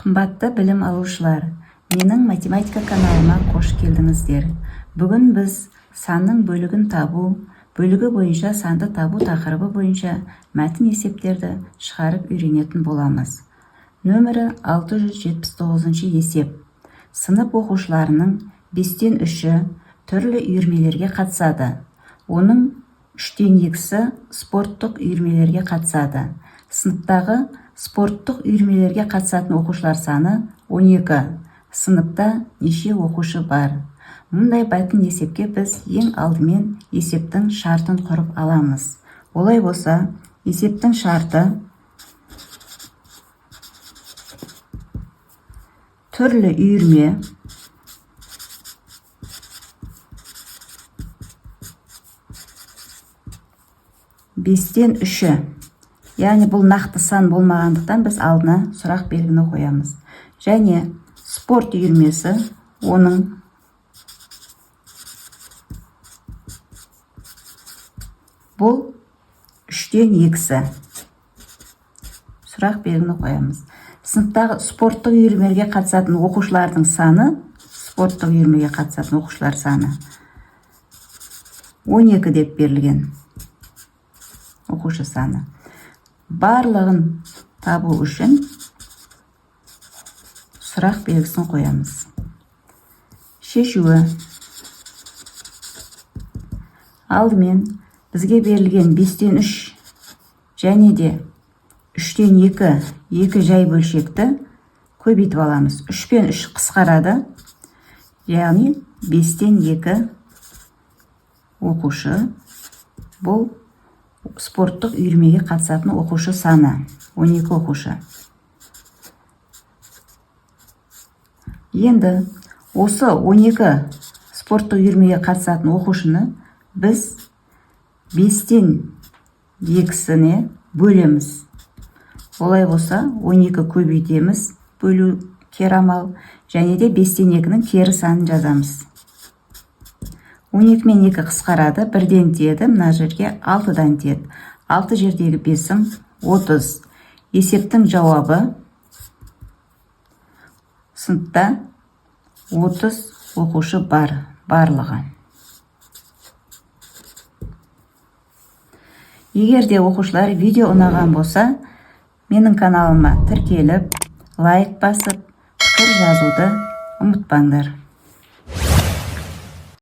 Қымбатты білім алушылар, менің математика каналыма қош келдіңіздер. Бүгін біз санның бөлігін табу, бөлігі бойынша санды табу тақырыбы бойынша мәтін есептерді шығарып үйренетін боламыз. Нөмірі 679 есеп. Сынып оқушыларының 5-тен 3-і түрлі үйірмелерге қатысады. Оның 3-тен 2-сі спорттық үйірмелерге қатысады. Сыныптағы спорттық үйірмелерге қатысатын оқушылар саны 12. Сыныпта неше оқушы бар? Мұндай мәтін есепке біз ең алдымен есептің шартын құрып аламыз. Олай болса, есептің шарты түрлі үйірме бестен үші. Яғни бұл нақты сан болмағандықтан, біз алдына сұрақ белгіні қоямыз. Және спорт үйірмесі, оның бұл үштен екісі. Сұрақ белгіні қоямыз. Сыныптағы спорттық үйірмеге қатысатын оқушылардың саны, спорттық үйірмеге қатысатын оқушылар саны 12 деп берілген, оқушы саны. Барлығын табу үшін сұрақ белгісін қоямыз. Шешуі. Алдымен бізге берілген 5-тен 3 және де 3-тен 2, екі жай бөлшекті көбейтіп аламыз. 3 пен 3 қысқарады, яғни 5-тен 2 оқушы, бұл спорттық үйірмеге қатысатын оқушы саны 12 оқушы. Енді осы 12 спорттық үйірмеге қатысатын оқушыны біз 5-тен 2-сіне бөлеміз. Олай болса, 12 көбейтеміз, бөлу кері амал, және де 5-тен 2-нің кері санын жазамыз. 12 мен 2 қысқарады, бірден тиеді, мына жерге 6-дан тиеді. 6 жердегі бесім 30. Есептің жауабы: сыныпта 30 оқушы бар барлығы. Егер де, оқушылар, видео ұнаған болса, менің каналыма тіркеліп, лайк басып, пікір жазуды ұмытпаңдар.